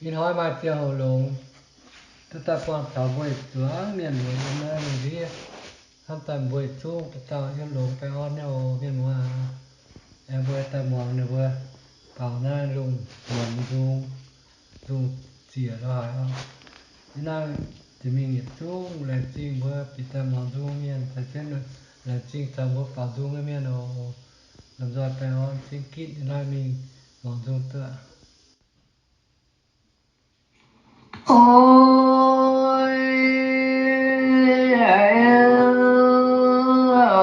Ih hnoi maaih ziangh hoc longx, duqv daaih buangh taux mbuo yietc zuangx mienh muoz yiem naaiv lungh ndiev, hnamv daaih mbuo yietc zungv dauh dauh yiem longx baengh orn nyei oc mienh muoz aac. Aengx mbuo daaih muangx ninh mbuo baaux naaiv lungh muonz nzung, nzung ziec lo haaix oc. Ih naaiv jiex mingh yietc zungv laengz zingh mbuo bieqc daaih muangx nzung mienh, caux jienv laengz zingh caux mbuo baaux nzung nyei mienh oc. Lomh nzoih baengh orn cingv gitv ih naaiv mingh muangx nzung duqv. O,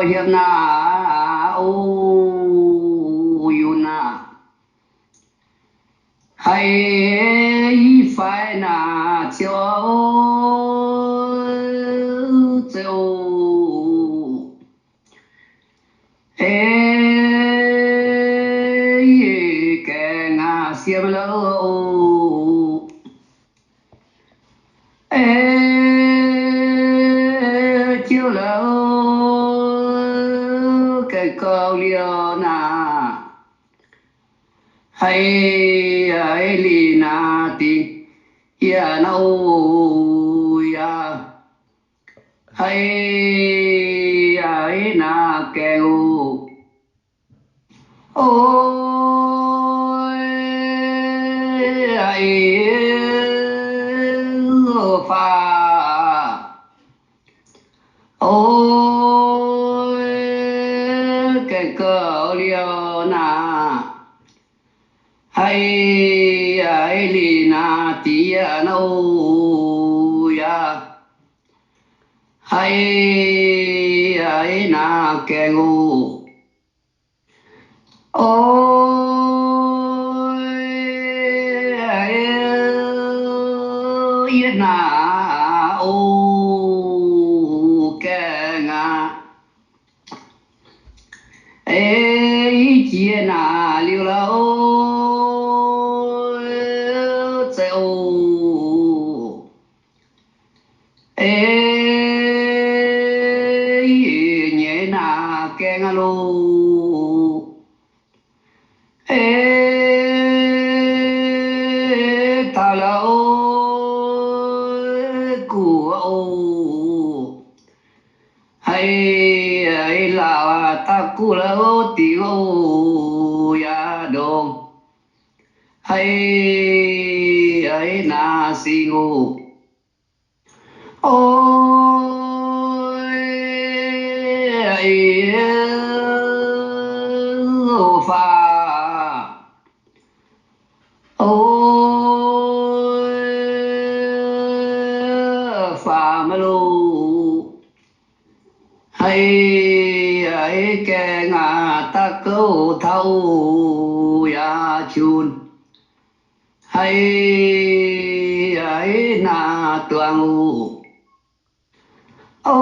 hiepv naaiv o, yunc naaiv, haiz i faix naaic ziouc o, ziouc o, ei, gaengh aqv, siem lou o. Ei, jiouv lou, gaengh gauh liouh naaic, haiz, haiz lic naaic dingc yie naaiv o, yaac haiz, haiz naaic gaengh o. O, e, faaux, o, gaengh gauh liouh naaic, haiz, haiz lic naaic diex naaiv o, yaac haiz, haiz naaic gaengh o. O, yietv naaic o, gaengh aqv. E, i jiex naaic liuz lou, zeiz o. E, nyeiz naaic gaengh aqv loh. E, taux lou, guv oc. Haiz, haiz lauc daaih guv lou dingc oc, yaac ndongc haiz, haiz naaic singx oc. O, faaux, o, faaux maiv loh. Haiz, haiz gaengh aqv, daaih gouv taux oc, yaac qunx. Haiz, haiz naaic duangx oc. O,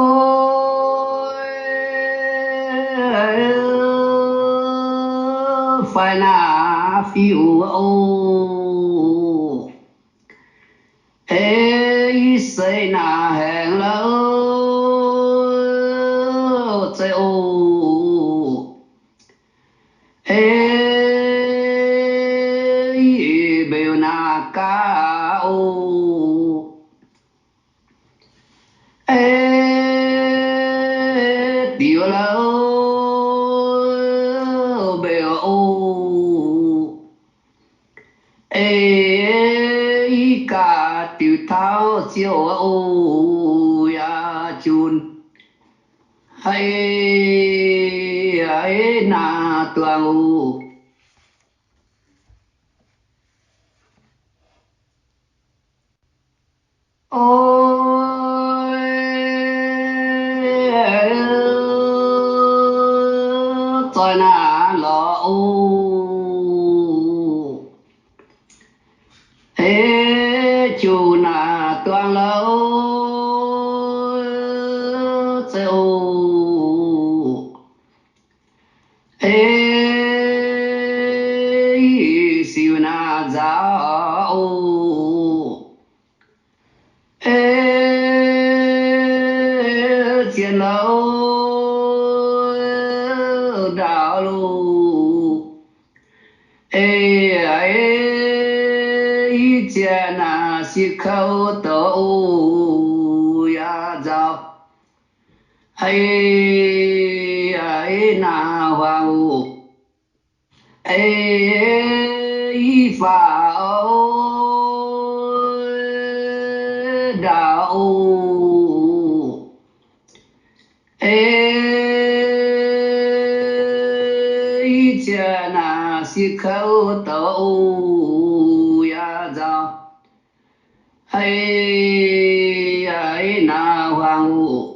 faix naaic fiuv oc. E, i seix naaic haengx lou, zeiz oc. E, mbeux naaic gaax oc. E, diuc lou, mbeux oc. E, i gaax diuc taux ziouc oc, yaac qunx. Haiz, haiz naaic duangx oc. O, zoih naaic lorz oc. E, juqc naaic duangx lou, zeiz oc. E, siux naaic nzaaux oc. E, zien lou, ndaaux loh. E, e, Ih ziec naaic siec kouv douc oc, yaac nzauh. Ei, ei naaic huaang oc. Ei, i faaux ndaauv oc. Ei, ih ziec naaic siec kouv douc oc, yaac nzauh. Ei, ei naaic huaang oc.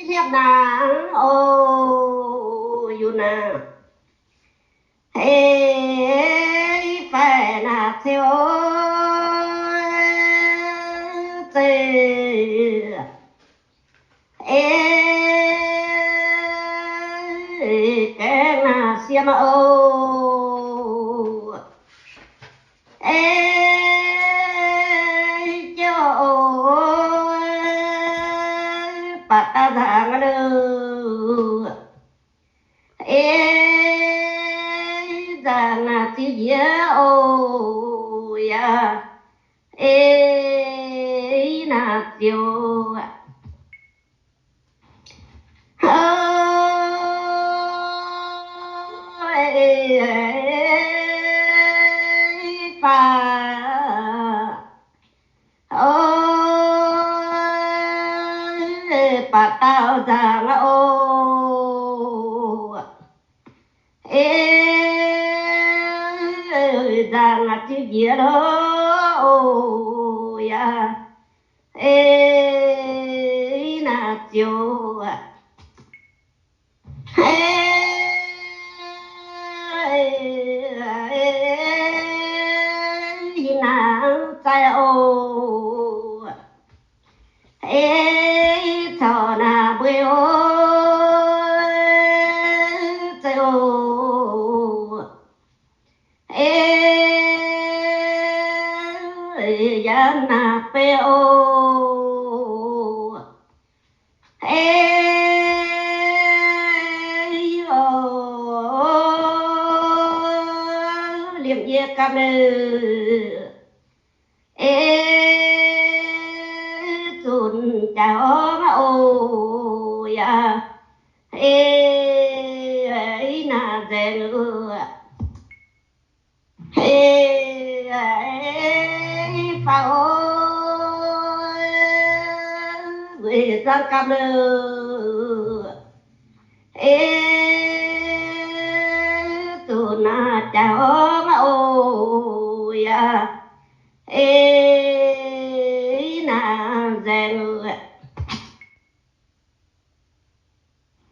Hiepv naaic oc, yunc naaic. Ei, fai naaic ceu, zeiz. Ei, gaengh naaic siem oc. Ei, jouv oc, baac dauh nzaangc aqv. Ei, nzaangc naaic ziux njiec oc, yaac ei naaic ziux. Faaux, baac dauh nzaangc aqv oc. Ei, nzaangc naaic ziux njiec loh oc, yaac ei naaic ziux. Ei, naaic zai oc. Ei, caux naaic mbuei oc, zeiz oc. Ei, yaac naaic bei oc. Ei, oc, liemh yie gapv nor. Ei, zunc jaax horngh oc, yaac ei, ei naaic nzaeng oc. Ei, ei, faaux oc, weic nzangv gapv nor. Ei, zunc naaic jaax horngh oc, yaac ei, ei naaic nzaeng oc.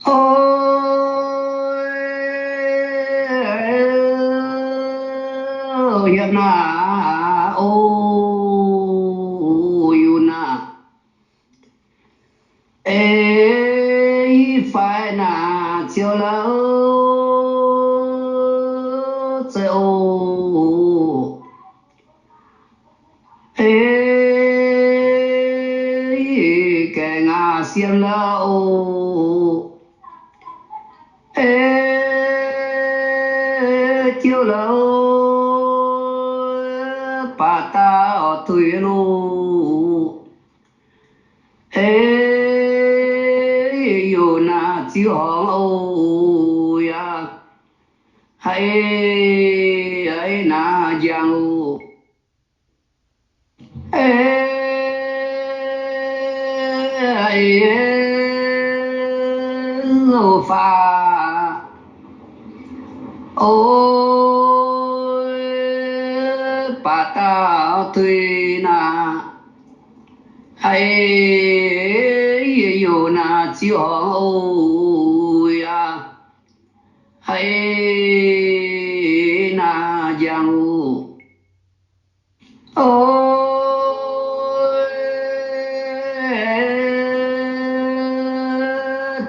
O, hiepv naaic, o, yunc naaic. Ei, fai naaic ziux loh, zeiz oc. Ei, gaengh aac siem loh oc. Ei, jouv loh, baac dauh tuix loh. Ei, yunc naaic ziux horngh oc, yaac haih ei naaic njang oc. Ei, faaux oc, baac dauh tuix naaic. Ei, yunc naaic ziux horngh oc, yaac haih ei naaic njang oc. O,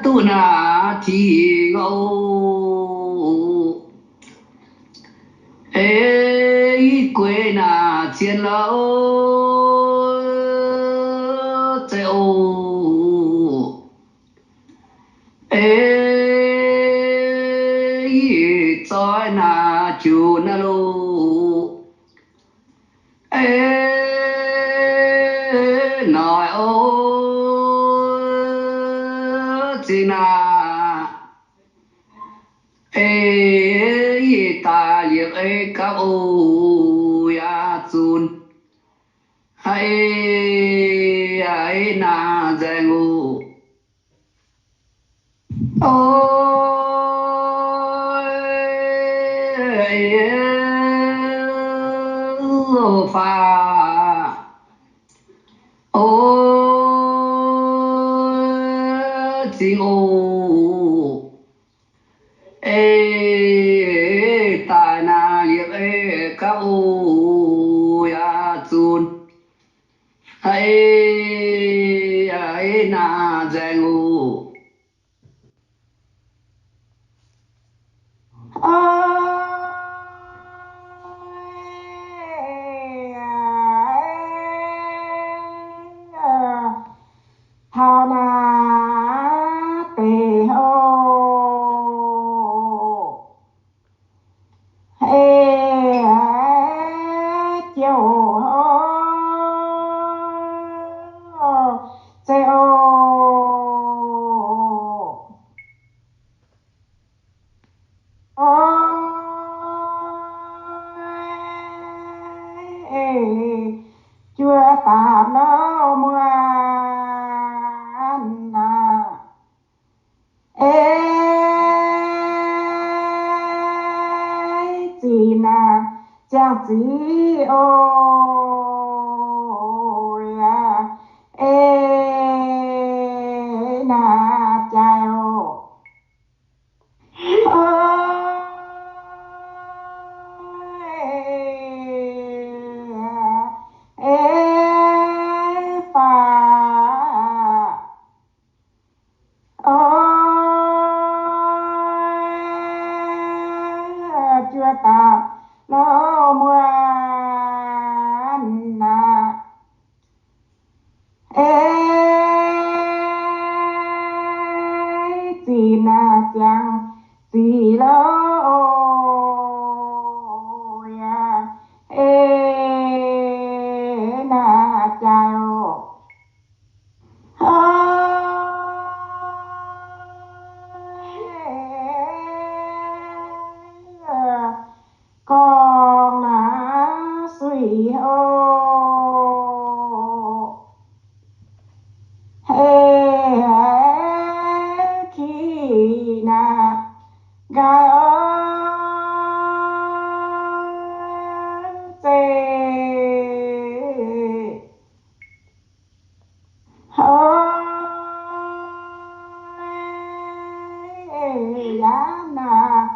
duqv naaic tengx oc. Ei, gueix naaic zien loh, zeiz oc. Ei, zoi naaic juc naaiv loh. Ei, noic o, zinh naaic. Ei, yie daaih liepc ei gapv oc, yaac zunc. Ei, ei naaic nzaeng oc. O, faah. O, zingh oc. Ei, daaih naaic liepc ei gapv oc, yaac zunc. Ei, ei naaic nzaeng oc. Taux naaiv deix oc. Ei, jiex oc, zeiz oc. Oix, juov daapc lorh muonz aqv. Ei, zinh naaic ziangh zic oc. Ei, naaic jaaix oc. Ei, faah. Oix, juov daapc lorh muonz aqv. Ei, zinh naaic ziangh zic lorh oc. Ei, naaic jaaix oc. Oix, gorngv naaiv suiv oc. Ei, ki naaic nqaai oc, zeiz oix, yaac naaic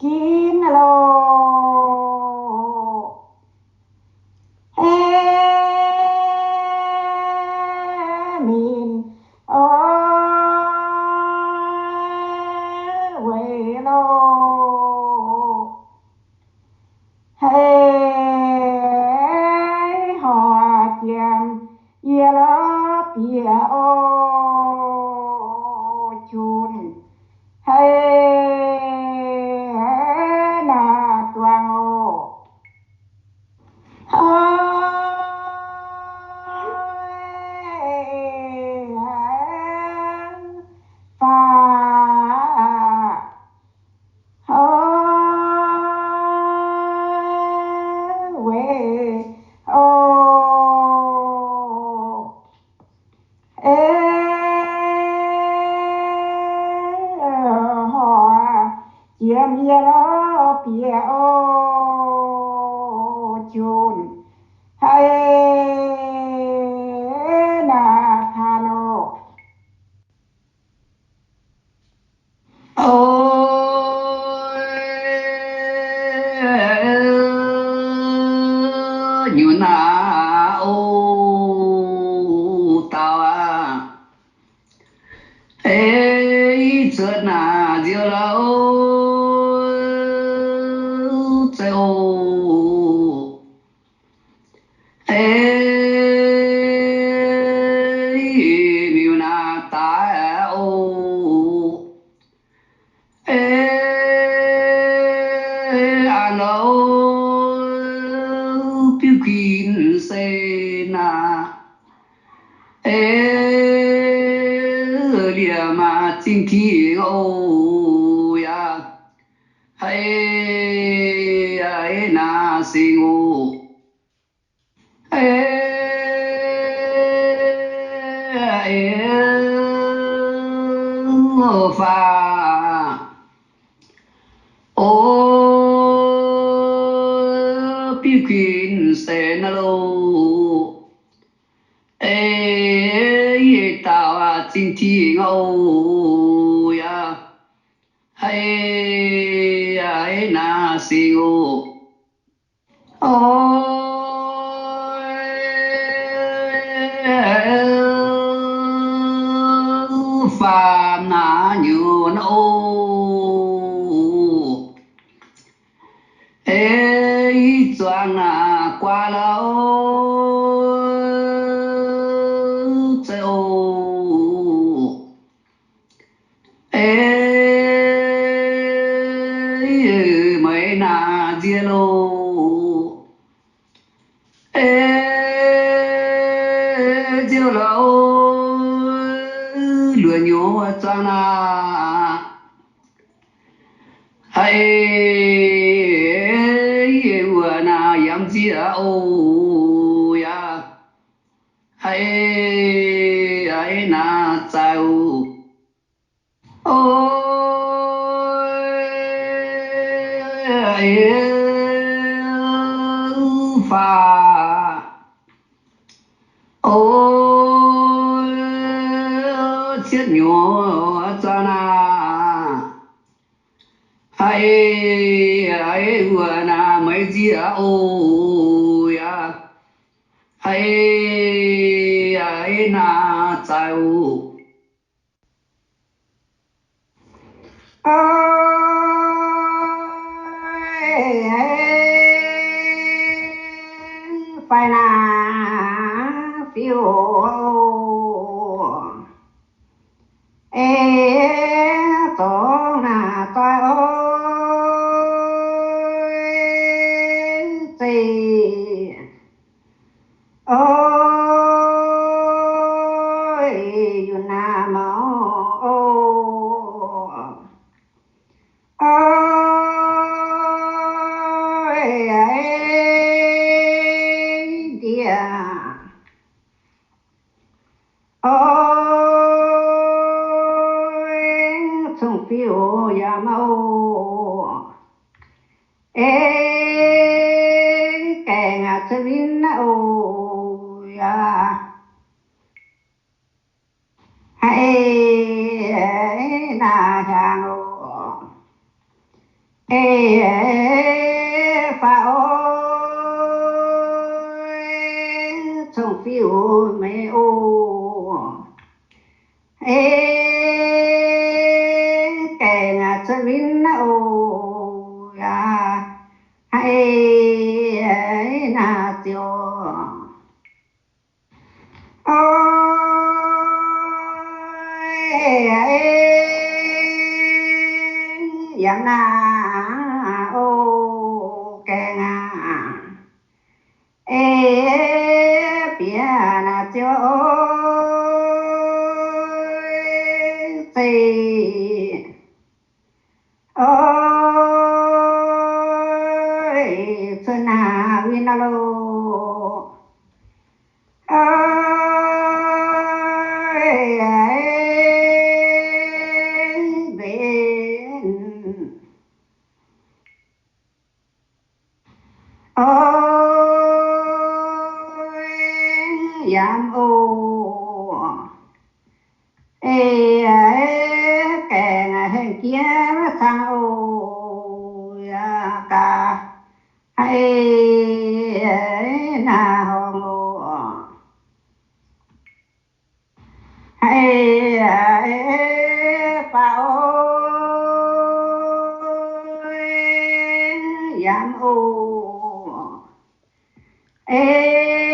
ginv loh. Ei, minc oix, weic loh. Ei, horc jiem yie lorz bieqc oc, qunx. Ei, naaic duangh oc. Oix, faah. Oix, weic oc. Ei, horc jiem yie lorz bieqc oc, qunx. Ei, naaic taan oc. Oix, nyungc naaic oc, dauh aac. Ei, zuotc naaic nziouv lauh, zeiz oc. Ei, miuc naaic daaih oc. yiem zingh Tin-Hungh oc, yaac haiz naaiv singx oc. Faah, o, biuv kuinx se naaiv loh. Ei, yie daauh zingh Tin-Hungh oc, yaac haiz naaiv singx oc. O, faam naaiv nyungc oc. Ei, zuangx naaiv guaax lauh zeiv oc. Ei, meix naaiv nzie loh. Ei, nziouv lauh, luoqc nyuoz zuangx naaiv. Haiz, yie wuov naaiv yamv nziev oc, yaac haiz naaiv zaaix oc. O, faah, o, cietv nyuoz zuangx naaiv. Haiz, wuov naaiv meix nziev oc, yaac haiz naaiv zaaix oc. Fai naaiv fiuv, ei, zorngx naaiv doix oc, zeiz, o, yunc naaiv mouc oc. O, ndiev, o, cong-fiuv yaac mouc, ei, gaengh cuotv win oc, yaac haiz naaiv hnyangx oc. Ei, faah oc, cong-fiuv meix oc. Ei, gaengh cuotv win oc, yaac haiz naaiv ziouc, o, yaac naaiv oc, gaengh aac, ei, bieqc naaiv ziouc, o, zeiz, o, cuotv naaiv win loh. O, mbenc, o, yaac oc. Ei, gaengh hengx jiex cang oc, yaac gaax haiz naaiv horngh oc. Haiz, faah oc, yaac oc. Ei,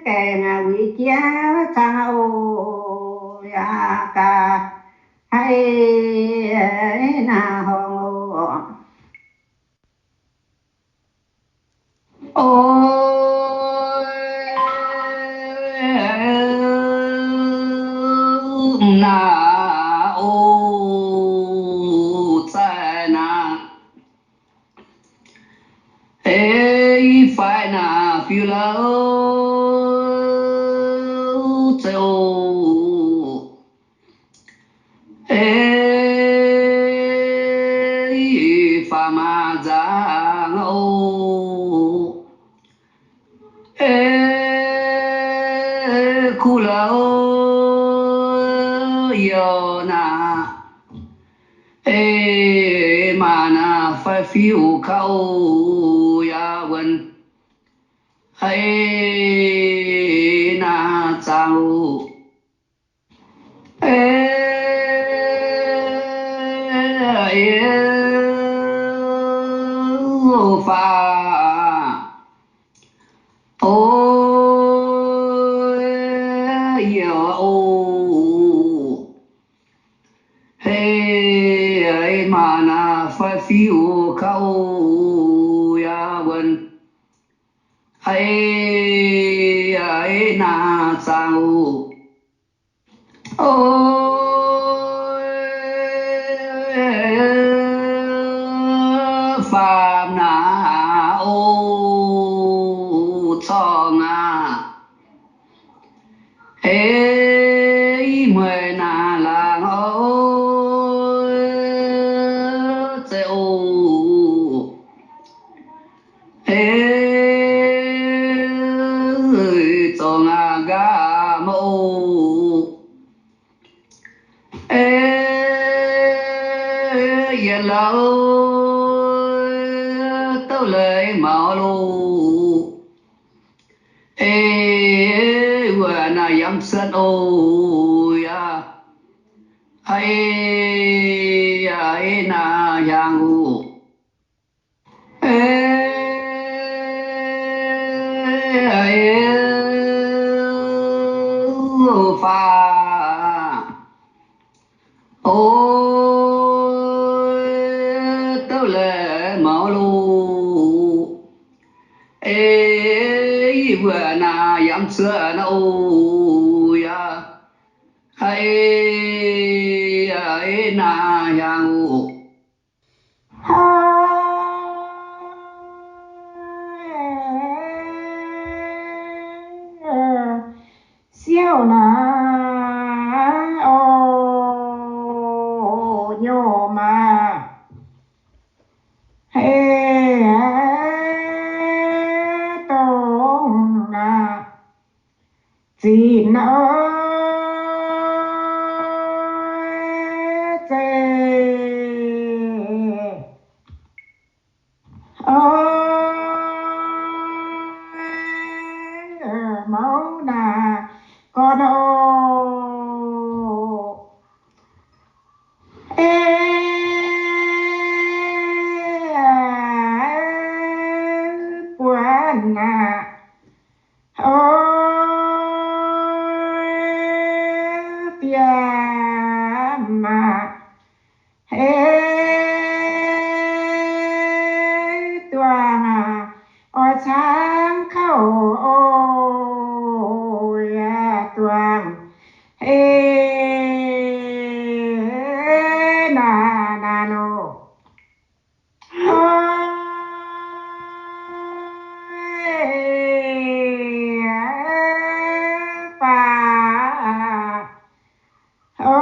gaengh wuic jiex cang oc, yaac gaax haiz naaiv horngh oc. O, naaic oc, zaih naaic, ei, i faix naaic fiuv lauh, zeiz oc. Ei, faam maaz nzangc oc. Ei, kuv lauh, youh naaic. Ei, maanc naaic faix fiuv kaux oc, yaac wuonx. Ei, naaic zaangc oc. Ei, faam, o, youh oc. Ei, maanc naaic faix fiuv kaux oc, yaac wuonx. Ei, naaic zaangc oc. O, faam naaic oc, corngh aac. Ei, i mueiz naaic laangc oc, zeiz oc. Ei, zorngh aac, nqaamv oc. Ei, yietc lauh, douv leiz maux loh. Ei, wuov naaic yamv cuotv oc, yaac, ei, naaic hiaangx oc. Ei, faam, o, douv leiz maux loh. Ei, wuov naaic yamv cuotv naaiv oc, yaac, ei, naaic hiaangx oc. Siouv naaic oc, nyouz maah. Ei, dongh naaic zinc oc, zeiz oc, mouv naaic gorn oc. Ei, buonc naaic, o, diemv maah. Ei, duangh aac, oix caangv kouv oc, yaac duangh, ei, naaic, naaic oc. O, faam, o,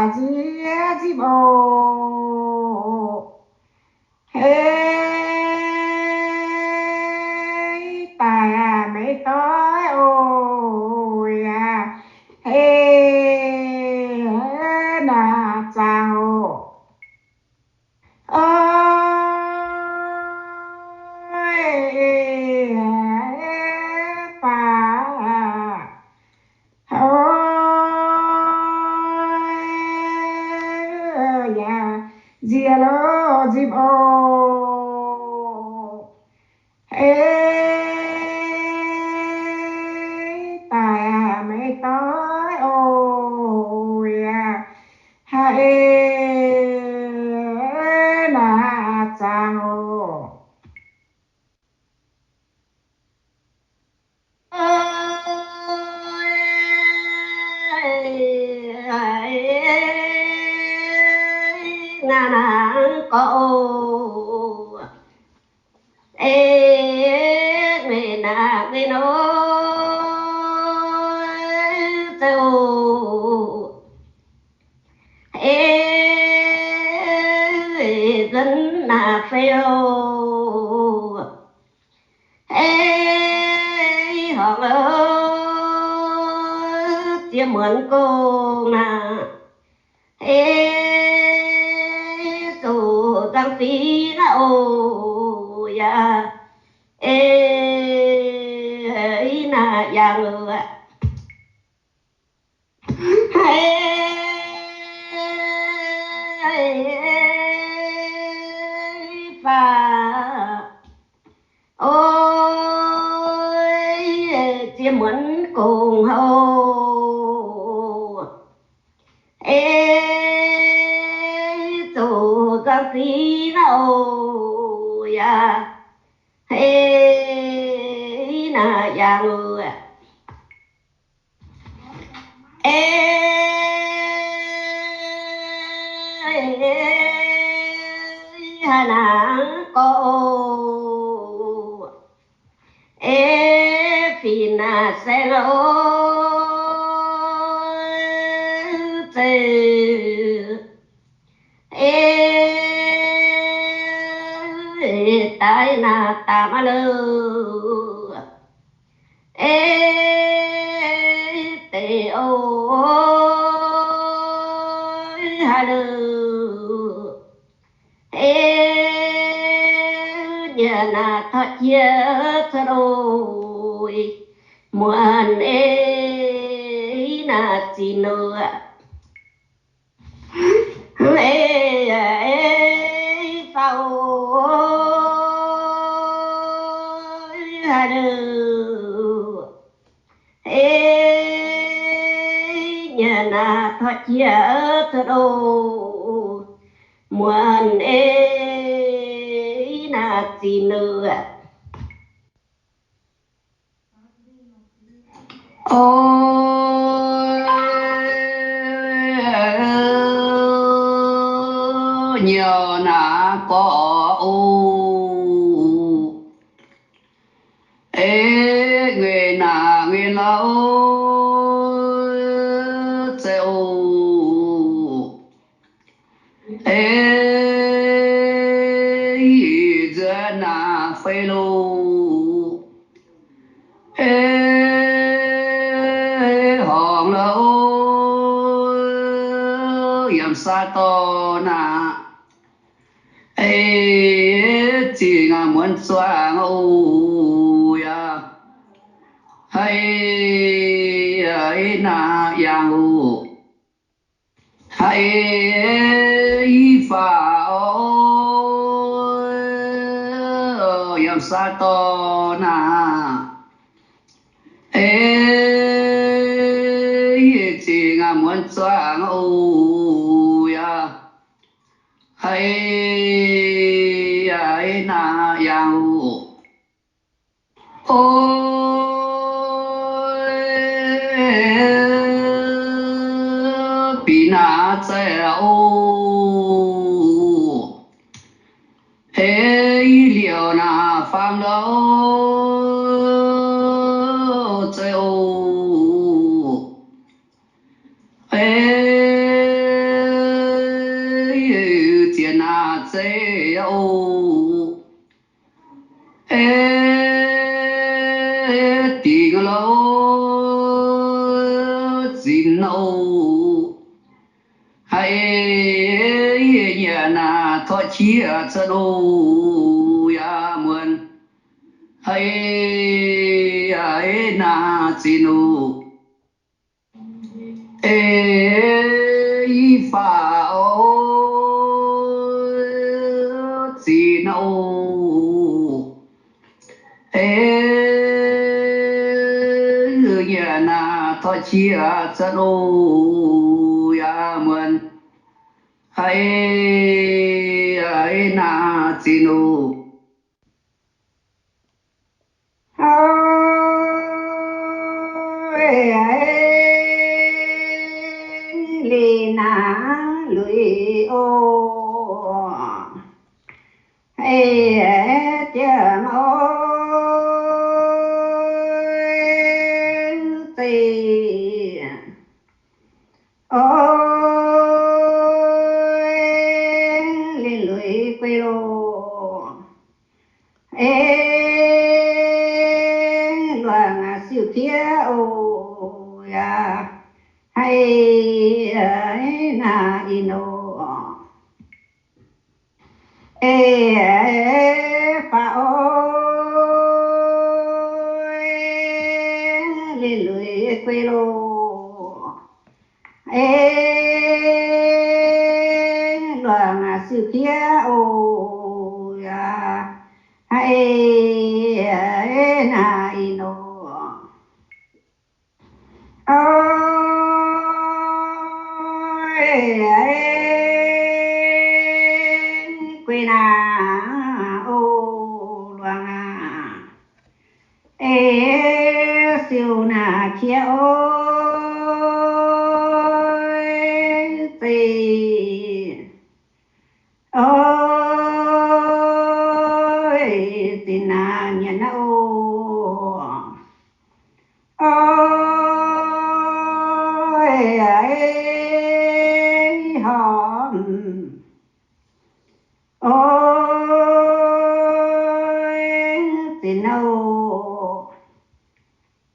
nziex nzipc oc. Hei, daic aac, maiv doix oc, yaac hei, naaic zaangc oc. Oi, baac, oi, yaac nziex loh nzipc oc. Ei, daic aac, maiv doix oc, yaac hei, naaic zaangc oc. Naaic gorqv oc. Ei, maiv naaic maiv nor, zoux. Ei, nzuonx naaic fei oc. Ei, horngc oc, ziex muonz gong naaic. Ei, zoux zangv fih naaic oc, yaac ei, naaic yangh oc. Ei, faah, oi, ziex muonz gong houc. Ei, zoux zangv fih naaic oc, yaac ei, naaic yangh oc. Ei, haaix naaic gorx oc. Ei, fih naaic saeng oc, zeiz. Ei, daaih naaic daaih maiv lorqc. Ei, deix oc, haaix lorqc. Ei, nyanc naaic torqv jiex cuotv oc. Muonz ei, naaic zinh oc. Ei, ei, faaux oc, haaix lorqc. Ei, nyanc naaic torqv jiex cuotv oc. Muonz ei, naaic zinh oc. O, nyauc naaic gorx oc. Ei, ngeix naaic ngeix lauh zeiz oc. Ei, nzuonx naaic fei loh. Ei, horngc loh, yiem saah dorh naaic. Ei, zingh muonz zuangx oc, yaac hei, naaic yangh oc. Haiz faaux oc, yiem saah dorh naaic. Ei, zingh muonz zuangx oc, yaac haiz naaic yangh oc. O, bieqc naaic zeiz oc. Ei, liouc naaic faam louh zeiz oc. Ei, Ei, dingx lorz zinx oc. Haiz yie nyanc naaic torqv qiex cuotv oc, yaac muonz. Haiz yie naaic zinx oc. Ei, yie faaux oc, zinx oc. Ei, nyanc naaic torqv qiex cuotv oc, yaac muonz. Haiz yie naaic zinx oc. Liuz naaic luiz oc. Ei, diex maux zeiv. Oi, linh luiz guei loh. Ei, luangh siou-kiev oc, yaac haiz naaic ih nor. Ei, faaux oc, linh luiz guei loh. Ei, luangh siou-kiev oc, yaac haiz naaic ih nor. Oi, guei naaic oc, luangh aac. Ei, siou naaic qiex oc, zeiv. Oi, zinx naaic nyanc naaiv oc. Oi, horpc. Oi, zinx oc.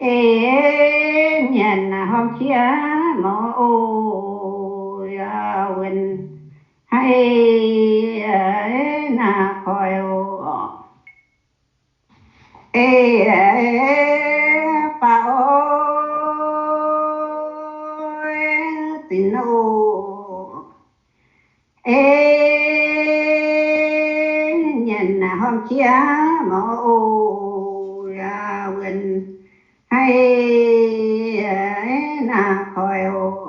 Ei, nyanc naaic horpc qiex maux oc, yaac wuonx haiz naaic koi oc. Ei, faaux oc, zinx oc. Ei, nyanc naaic horpc qiex maux oc, yaac wuonx haiz naaic koi oc.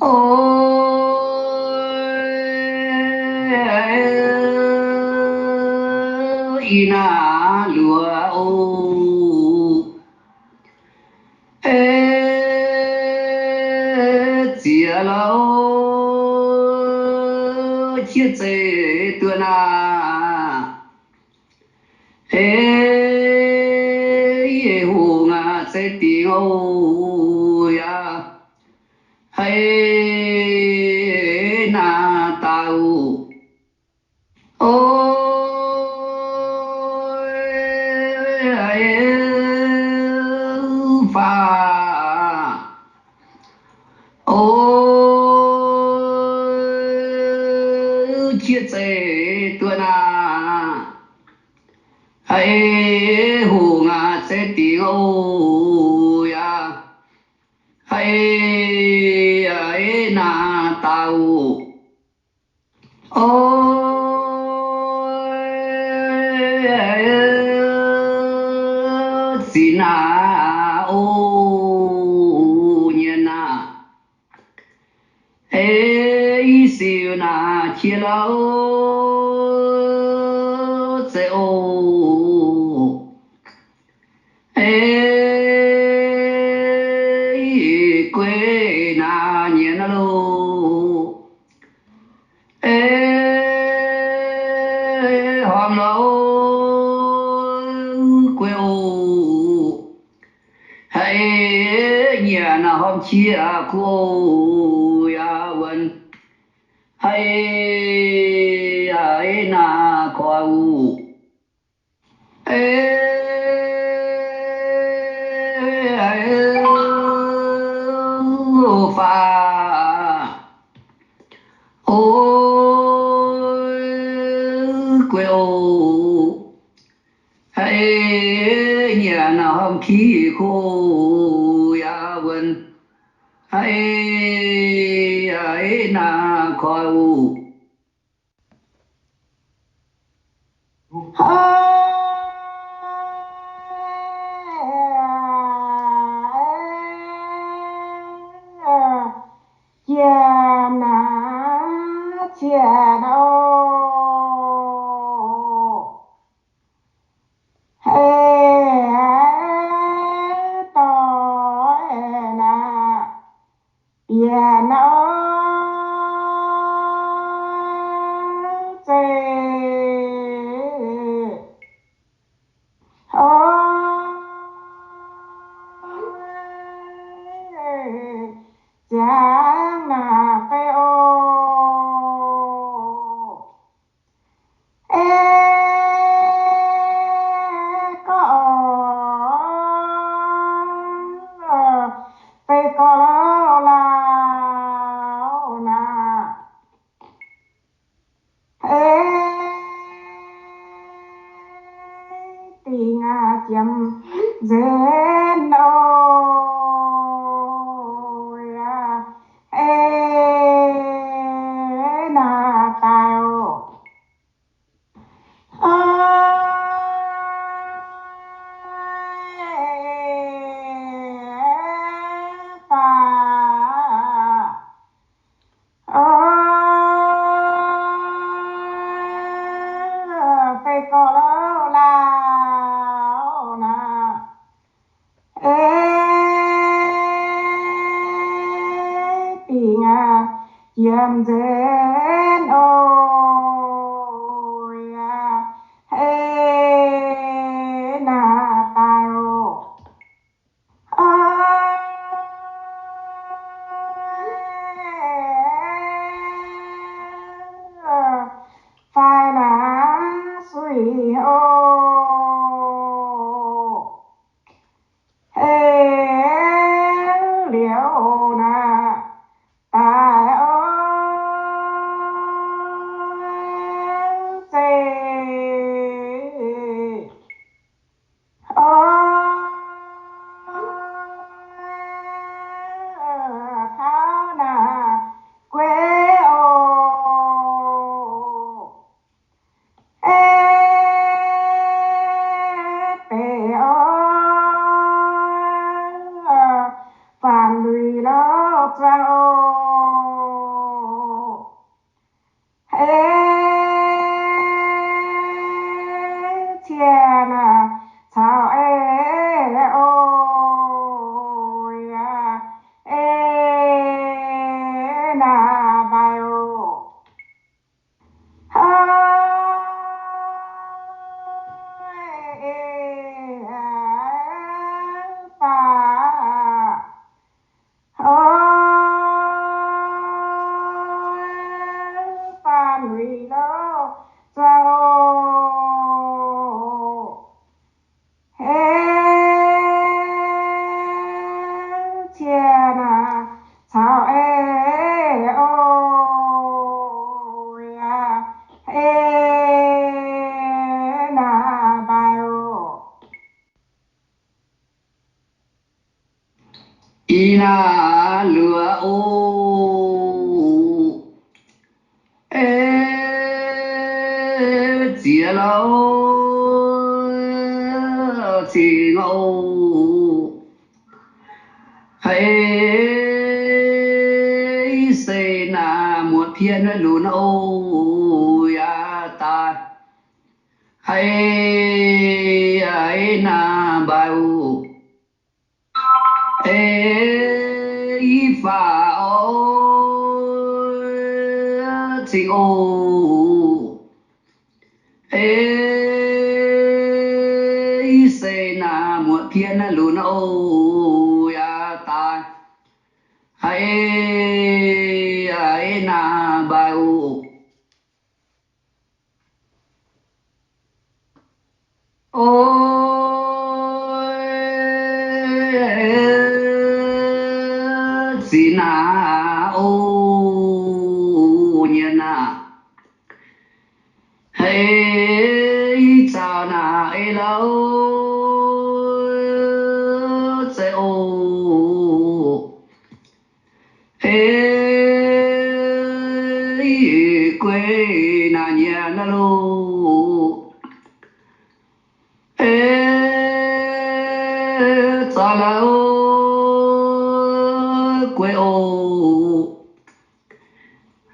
Ov, ih naaic luoqc oc. Ei, ziex lorz qiex zeiv duqv naaic. Ei, yie hungh aac zeiv dingx oc, yaac haiz naaic daaih oc. Ov, faaux. Ov, qiex zeiv duqv naaic. Haiz hungh aac zeiv dingx oc, yaac haiz naaic daaih oc. Ov, zinx naaic oc, nyanc naaic. Ei, i siu naaic qiex lorz zeiv oc. Ei, guei naaic nyanc naaiv loh. Ei, horpc lorz guei oc. Haiz nyanc naaic horpc qiex kuv oc, yaac wuonx haiz yaac ei naaic koi uc. E, faah, o, guei oc. E, nyanc hormh ki ko yaac wuonc. E, ei naaic koi uc. Jiem naaic cien oc. Hei, dorh naaic bieqc nor zeiv. O, ziangx naaic fei oc. E, gorngv fei gorngv lauh lauh naaic. E, dingc aqv, jiem nzenv oc. Yaac ei naaic daaih oc. Faah, o, fei gorngv lauh lauh naaic. E, dingc aqv, jiem nzenv oc. Yaac ei naaic daaih oc. O, faix naaic suiv oc. E, liuz naaic daaih oc, zeiv oc, taux naaic gueiv oc. E, beic oc, faanx luic louh zuangx oc. E, cien naaic caux ei oc. Yaac ei naaic mbaih oc. Oi, faah, o, faanx luic louh zuangx oc. E, cien naaic caux ei oc. Yaac ei naaic mbaih oc. Ih naaic luoqc oc. E, ziex lauh cingx oc. Hei, i sei naaic muotc pien lunx oc, yaac daaih. Hei, ei naaic mbaih oc. E, i faaux oc, cingx oc. E, i sei naaic muotc pien lunx oc, yaac daaih. Hei, ei naaic mbaih oc. O, zinh naaic o, nyienx naaic, hei, caux naaic ei lauh, zeiz o, ei, guei naaic nyienx naaic loh. Ei, zaux lauh, guei oc.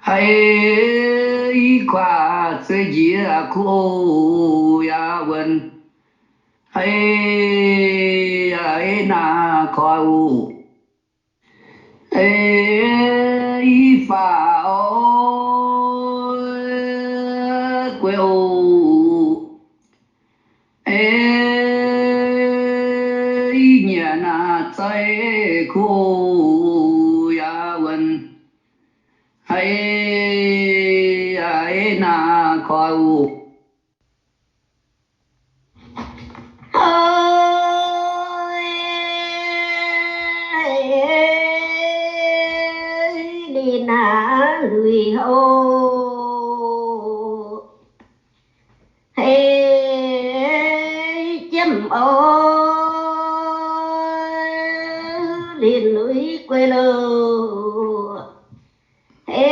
Haiz i kuaaic zueiz njiec kuv oc, yaac wuonx. Haiz yaac ei naaic koi oc. Ei, i faah oc, guei oc. Ei, i nyanc naaic zaux ei kuv oc, yaac wuonx. Haiz yaac ei naaic koi oc. O, linh naaic luic oc. Hei, jiem oc, linh luic guei loh. Ei,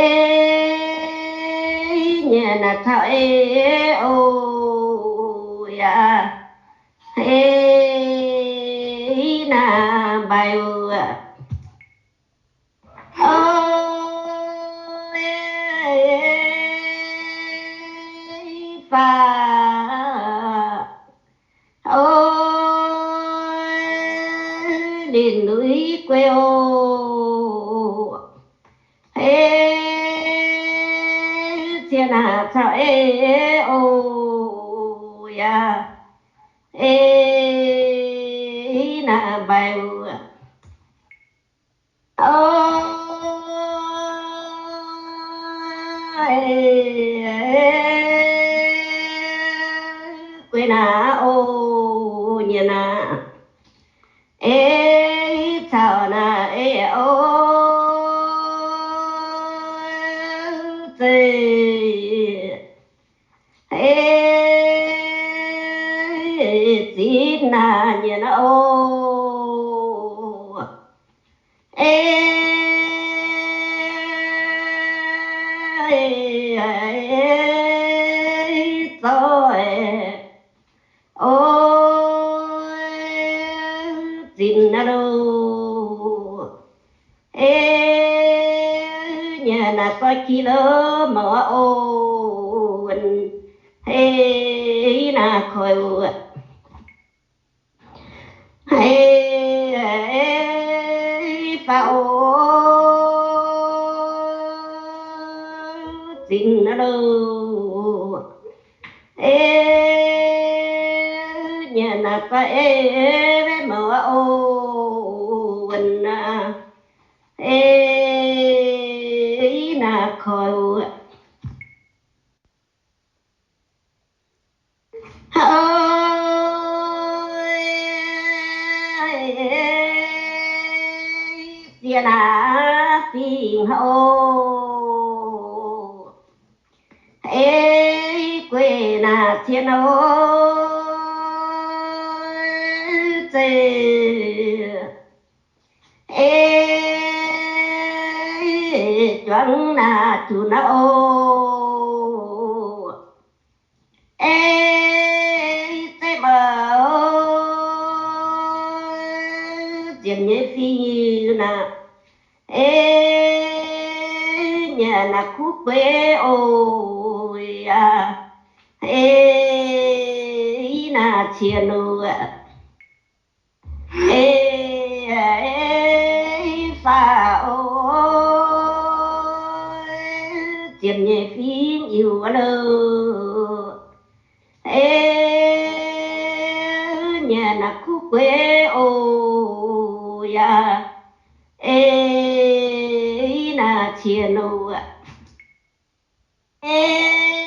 nyanc naaic caux ei oc, yaac ei naaic mbaix oc. O, faah o, linh luic guei oc. Ei, cien naaic caux ei oc, yaac ei naaic mbaix oc. O, guei naaic oc, nyienx naaic, ei, caux naaic ei oc, zeiz ei, zinh naaic nyienx naaic oc. Ei, zorqv o, zinh naaic loh. Ei, nyanc naaic zorqv ki loh mouc oc. Ei, naaic koi oc. Ei, faah oc, zinh naaic loh. Ei, nyanc naaic zorqv ei mouc oc. Wuonx naaic, ei, naaic koi oc. O, ziex naaic fingx oc. Ei, guei naaic cien oc, zeiz ei, juangc naaic junc naaic oc. Ei, zeiv mouc, ziepc nyeic fingx naaic. Ei, nyanc naaic kuv gueix oc, yaac ei, naaic cien oc. Ei, faah oc, ziepc nyeic fingx iuc loh. Ei, nyanc naaic kuv gueix oc, yaac ei, naaic cien oc. Ei,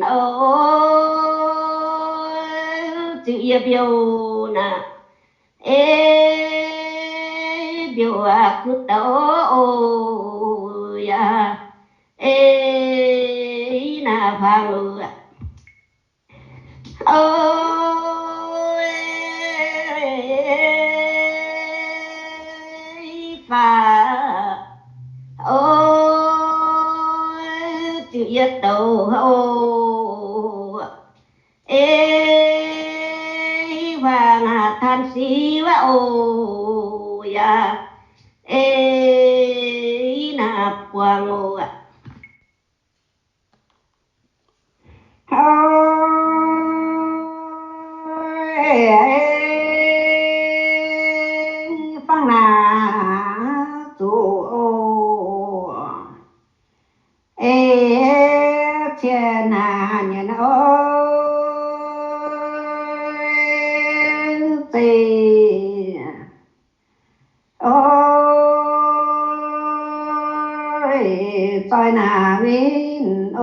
Oc, ziouc yie mbiouh naaic, ei mbiouh kuv douc oc yaac, ei naaic hmuangx oc. Oc, faaux, oc, ziouc yie douc oc. Ei hmuangx naaic taan sic wuov oc yaac, ei naaic buangh oc. Oc, fangx naaic zuqc oc. Ei cien naaic nyienx oc, zeiz oc, zoih naaic win oc.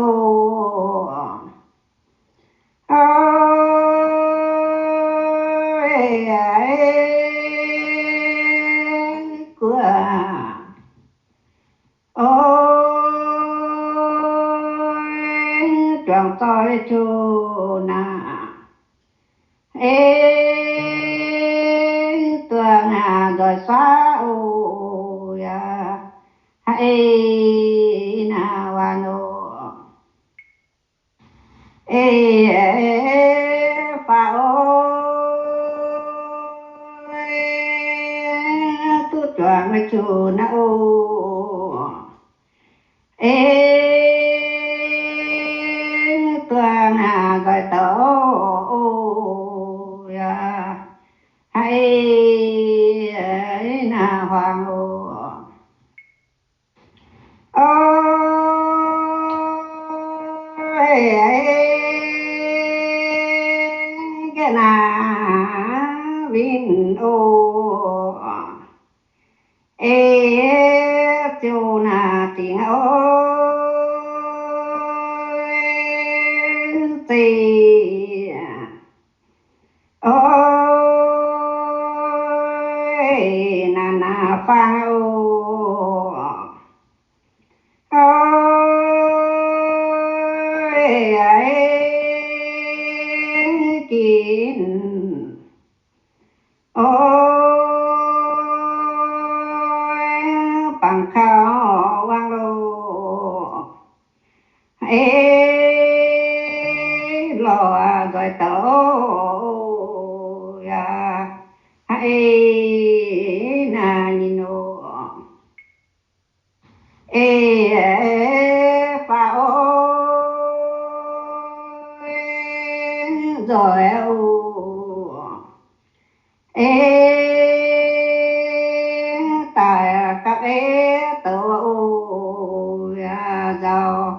Oc, guoqv oc, juangc zoih juqc naaic, ei duqv naaic nzoih saav oc yaac, ei naaic waanc oc. Ei faaux oc, duqv juangc juqc naaiv oc. Ei duqv naaic nzoih douc oc yaac, ei naaic hmuangx oc. Oc, ei gaeqv naaic win oc. Ei ziouc naaic dingc oc, zeiz oc, naaic naaic fangx oc. Oc, ginv oc, bangc kaux wangv loh. Ei lorz nzoih douc yaac, ei naaic nyinh oc. Ei faaux oc, nzoih oc. Ei daaih gapv ei douc oc yaac nzauh,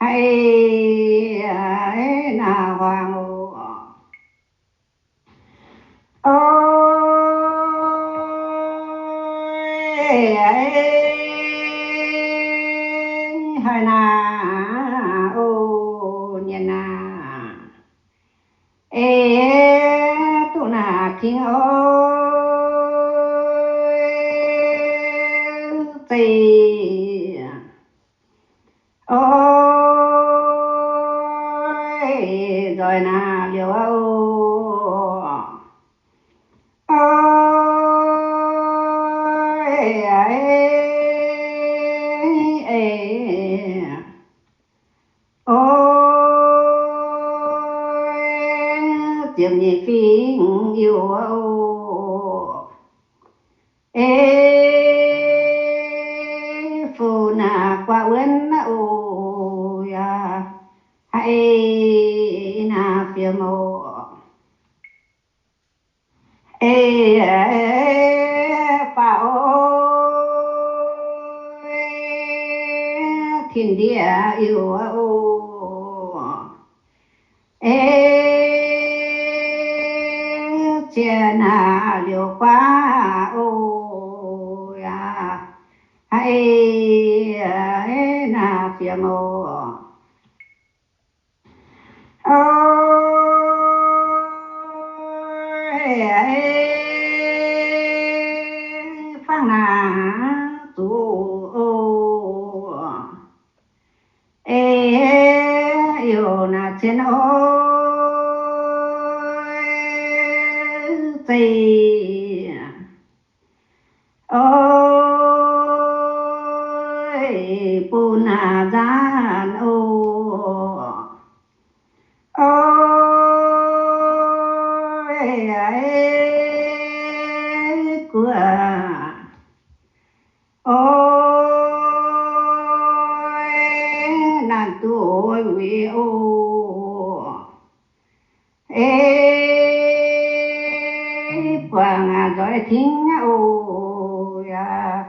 ei naaic hmuangx oc. Oc, haih naaic oc, nyienx naaic, ei duqv naaic tingx oc, zeiz oc, nzoih naaic liouc oc. Oc, oc, ziepc nyeic fingx Iu oc. Ei fu naaic guaav wuonv oc yaac, ei naaic fiem oc. Ei faaux oc, tin-ndiev Iu oc. Ei cien naaic liouc guaav oc yaac, ei naaic fiem oc. Sienx oc, zeiv oc, bun nzaanv oc, oc, guoqv oc, naanc duqv oix wuic oc. Ei, buangh nzoih tingv oc, yaac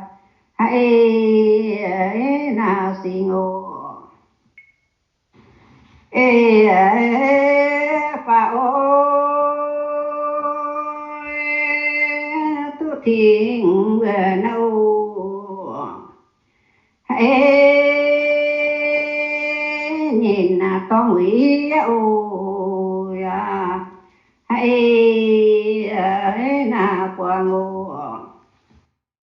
ei, naaiv singx oc. Ei, faaux oc, duqv tingv wuonh oc. Ei, ninh naaic dorngx wuic oc, yaac ei, naaic buangh oc.